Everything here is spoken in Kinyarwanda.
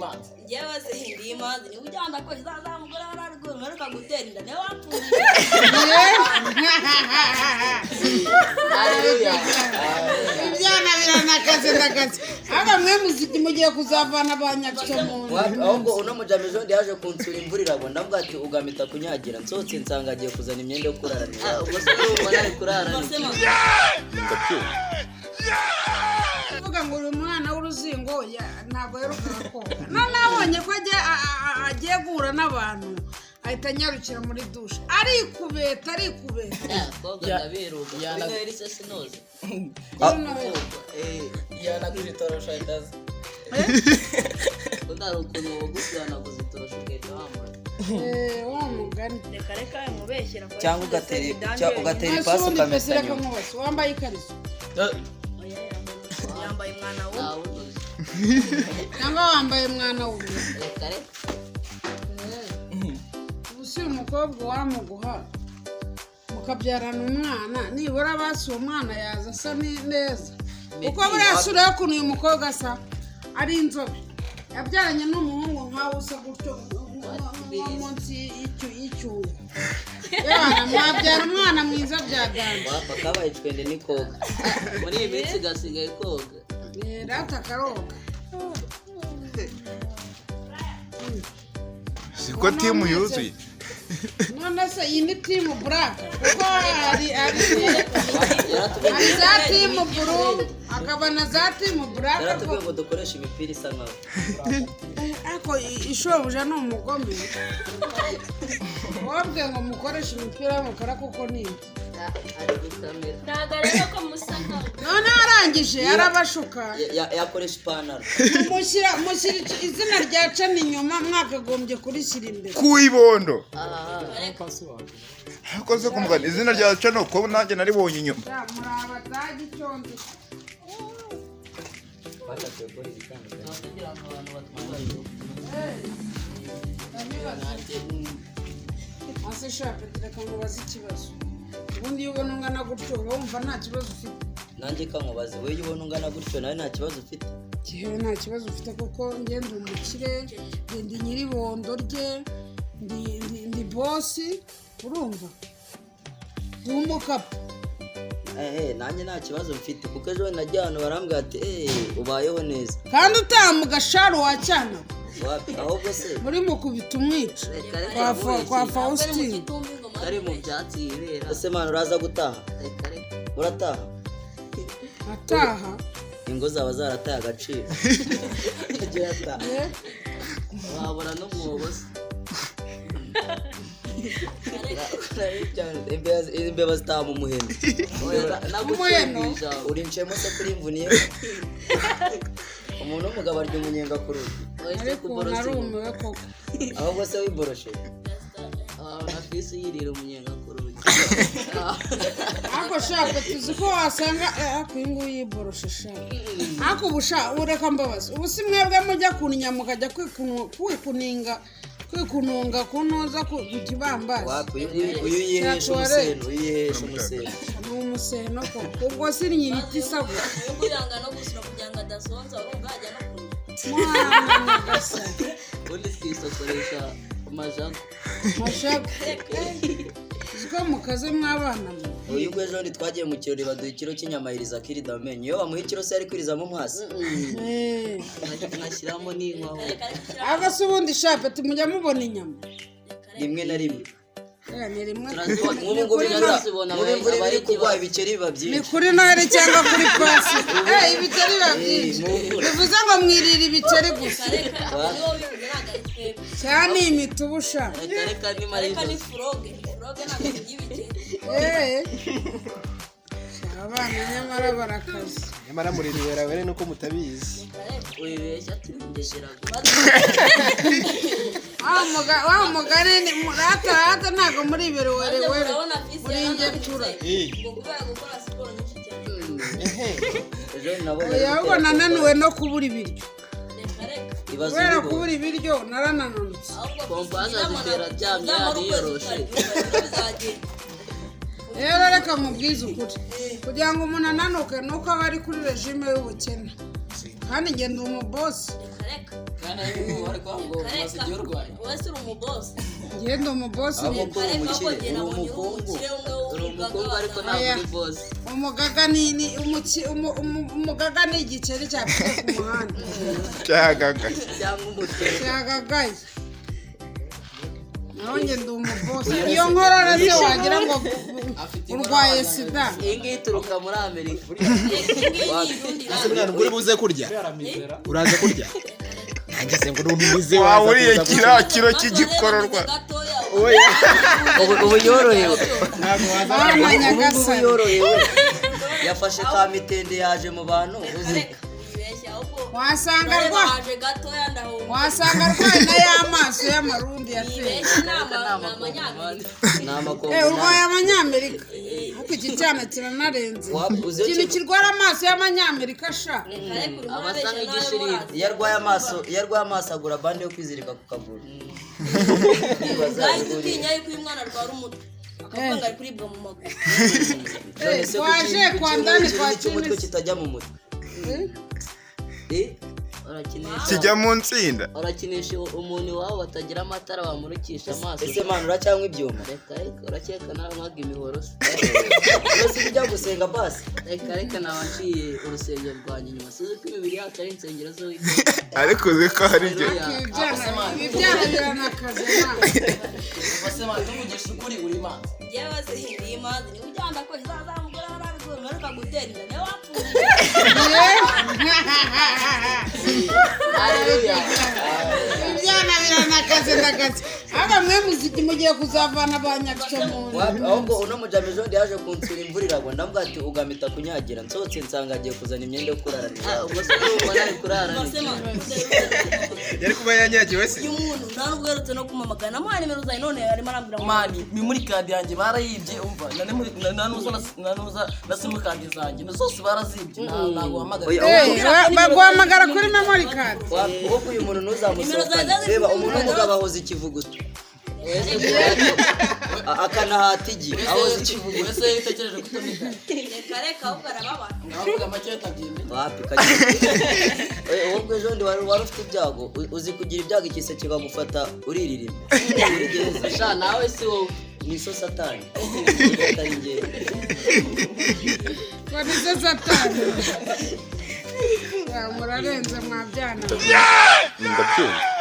Imanzi. Njyewe se ndi imanzi? Niba ujyana ko izazamugore wararwego mperuka gutera inda niwe wapfuye. Haleluya. Ibyana biranakaze, ndakaze. Ahubwo mwe muziki mugiye kuzavana ba nyacyo mu nda. Wapi, ahubwo uno mujama ejo bundi yaje kunsura, imvura iragwa, ndavuga ati ugamita kunyagira, nsohotse nsanga agiye kuzana imyenda yo kurarana. Ah, ubwo se urumva nari kurara? Ubwo se mama, Ndabyumva. Kuvuga ngo uyu mwana w'uruzingo ntabwo yaherukaga koga, none abonye ko agiye guhura n'abantu, ahita anyarukira muri dushe, arikubeta, arikubeta. Ah, koga ndabiruka kuri Noheli se sinoze. Kuri Noheli. Yanaguje itorosho ahita aza. Undi hari ukuntu wogusohanaguza itorosho ugahita wambara. Eh, wa mugani. Reka reka, mubeshyera. Cyangwa ugatera Ese ipasi ubundi ukamesa pesi, reka nyuma. nkubaze, wambaye ikariso? Yambaye umwana we. Ntawunoze. Cyangwa wambaye mwana w'ubu? Reka reka. Ubu si umukobwa wamuguha mukabyarana umwana, nibura basi uwo mwana yaza asa neza, kuko buriya sura y'ukuntu uyu mukobwa asa, ari inzobe, yabyaranye n'umuhungu nkawe usa gutyo nko munsi y'icyungo, yana mwabyara umwana mwiza byaganje. Wapa, kabaye icwende ni koga. Muri iyi minsi gasigaye koga. Rata karoga. Siko timu yuzuye. None se iyi ni team black? Kuko hari Yaratubwiye. hari za team blue, hakaba na za team black. Yaratubwiye ngo dukoreshe imipira isa nkawe. Ariko ishobuja ni umugome, wabwiye ngo mukoreshe imipira y'umukara kuko ni imbi. Ah, ari gukamera. Ntabwo areba ko musa nkawe. None arangije arabashuka. Yakoresha ipantaro. Mushyira izina rya cana inyuma, mwakagombye kurishyira imbere. Ku ibondo. Ah, Akoze ku mugani izina rya cano ko nanjye naribonye inyuma. Ya, muri abadage icyo nzi. Twashatse gukora ibitandukanye. Kugira ngo abantu batwubahe. Ase shapeti, reka mubaze ikibazo. Ubundi iyo ubona ungana gutyo, uba wumva nta kibazo ufite? Nanjye kankubaze, wowe iyo ubona ungana gutyo nawe nta kibazo ufite? Njyewe nta kibazo ufite, kuko ngenda umukire, ndi nyiribondo rye, ndi boss, urumva, ndi umukapu. Ehe, nanjye nta kibazo mfite, kuko ejo nagiye ahantu barambwira ati eee, ubayeho neza. Kandi utaha mu gasharu wacyana. Wapi, ahubwo se muri mukubita umwica. Reka reka. Kwa Faustin. Kari mu byatsi yibera. Ese mwana, uraza gutaha? Reka reka. Urataha? Ataha. Ingo zaba zarataye agaciro. Agiye ataha. Eh, Wabura n'umwobo se? Imbeba zitaha mu muheno. Oya, naguciye mu ijambo. Urinciyemo se kuri imvuniye? Umuntu w'umugabo arya umunyenga ku rugi. Oya, se Ariko kuborosa. narumiwe koko. Ahubwo se wiboroshe? Wabona fisi yirira umunyenga ku rugi. Ariko shaka tuzi ko wasanga ariko uyu nguyu yiboroshe sha. Ariko ubu sha, ureka mbabazi, ubu si mwebwe mujya kunnya mukajya kwikuninga, kwikununga kunoza ku kibambasi? Wapi, uyu nguyu uyu yihesha umuseno, uyu yihesha umuseno. Ni umuseno koko, ubwo si nyiriti isabwa. Uyu nguyu yanga no gusura kugira ngo adasonza, urumva yajya no kunywa. Mwana nyagasani. Ubundi twisokoresha amajago. Mashaka uzi ko mukaze mwabana mwe. Uyu nguyu ejo bundi twagiye mu kirori, baduha ikiro cy'inyama, yiriza akirida amenyo. Iyo bamuha ikiro se yari kwirizamo umwasi? Eh. Nkashyiramo n'inkaho. Ariko se ubundi shapeti mujya mubona inyama? Rimwe na rimwe. Eh, ni rimwe. Turazibona. Nk'ubu ngubu imvura Turazibona. nk'ubu imvura iba iri kugwa, ibikeri biba Ni byinshi. kuri Noheli cyangwa kuri Pasika? Eh, ibikeri biba byinshi. Mu mvura. Bivuze ngo mwirira ibikeri gusa? Reka, niwo bivuze, ntabwo ari twebwe. Cyane imitubu sha. Reka reka, ni Reka, ni marizosi. furoge, furoge ntabwo turya ibikeri. Eh. Sha, abana nyamara barakaze. Nyamara muri were nuko mutabizi. Wibeshya, turingesera. Wa mugani ni rata rata, ntabwo muri ibiruwerewere. Urabona fisi Muri ingetura. ngo kubera gukora siporo nyinshi cyane. Ejo nabonye Oya, ari ahubwo gutera nananiwe no kubura ibiryo. Reka reka. Ibaze Kubera ubibonye. kubura ibiryo narananutse. Ahubwo Pompaje fisi azitera aryamye, uzamara ukwezi yariyoroshe. utarya, bizagenda. Rero reka mubwize ukuri, kugira ngo umuntu ananuke nuko aba ari kuri regime y'ubukene, kandi ngenda umubosi. Reka reka. Kandi bari kuvuga ngo umaze igihe urwaye. Wese uri umubosi. Njye ndi umubosi. Ahubwo ko uri Ariko umukire, njye uri nabonye uri umukungu, umukire umwe Uri w'umugaga. umukungu ariko ntabwo Oya. uri bosi. Umugaga ni umugaga ni igikeri cyapfuye ku muhanda. Cyagaga. Cyangwa umutwe. Cyagagaye. Naho njye ndi umubosi. Iyo nkorora se wagira ngo urwaye sida. Iyi ngiyi ituruka muri Amerika. Ese mwana, ubwo uri buze kurya, uraza kurya nanjye se ngo numize? Waba uriye kiriya kiro cy'igikororwa. Gatoya. Ubu yorohewe. Ntabwo waza. Bana Ubu ngubu nyagasani. yorohewe, yafashe ka mitende, yaje mu bantu uzi. Reka wibeshya ahubwo. Wasanga Urareba rwa haje gatoya ndahunga. Wasanga arwaye na ya maso y'amarundi yateye. Wibeshya, ni amanyamerika. Ni Eh, urwaye amakongomani. Abanyamerika, ariko iki cyana kiranarenze. Uzi iyo Ikintu kirwara amaso y'amanyamerika sha. Reka reka, urimo Aba asa urabeshya nawe. nk'igishirira. Murazi. Iyo arwaye amaso agura bande yo kwizirika ku kaguru. Ndibaza Bwahise utinya yuko uyu mwana arwara umutwe akavuga ngo ari kuribwa mu maguru. None se Waje kuki kwa ndani ikirimi kwa cy'umutwe Kinisi. kitajya mu mutwe? Eh? Urakinisha. Kijya mu nsinda. Urakinisha umuntu iwabo batagira amatara bamurikisha amaso. Ese man, uracyanywa ibyuma? Reka reka, urakeka nawe nkaga imihoro se? Ese ujya gusenga basi? Reka reka, naba nciye urusengero rwanjye inyuma. Sizi ko imibiri yacu ari insengero z'Uwiteka. Ariko uzi ko hari ibyo. Ibi byana biranakaze mwana. Ubwo se man, tuvugisha ukuri, uri imanzi? Njyewe se ndi imanzi? Niba ujyana ko izazamugore wararuguru mperuka gutera inda niwe wapfuye. Haleluya. Ibyana biranakaze ndakaze. Ahubwo mwe muziki mugiye kuzavana ba nyakicyo mu nda. Ahubwo uno mujama ejo bundi yaje kunsura, imvura iragwa, ndamubwira ati ugamita kunyagira, nsohotse nsanga agiye kuzana imyenda yo kurarana iwabo. Ubwo se urumva nari kurarana Ubwo se iki? man, Yari kuba yanyagiwe se. uyu muntu nta nubwo uherutse no kumamagana, namuhaye nimero zawe none arimo arambwira ngo Man, memory card yanjye barayibye. Umva, na nuza na simukadi zanjye zose barazibye. Ntabwo wahamagara. Oya, Eh, baguhamagara kuri memory card. Ahubwo uyu muntu ntuzamusohokane. Reba umuntu w'umugabo ahoza ikivuguto, akanahata igi, ahoza ikivuguto. Wese iyo utekereje kutumika. Reka reka, ahubwo arababara. Ngavuga make utabyemeye. Wapi kagira. Ahubwo ejo bundi wari ufite ibyago. Uzi kugira ibyago ikise kikagufata uriririma uri gereza? Sha, nawe si wowe. Ni so satani atari njyewe. Ngo nizo satani. Ya, murarenze mwabyana. Ndabyumva.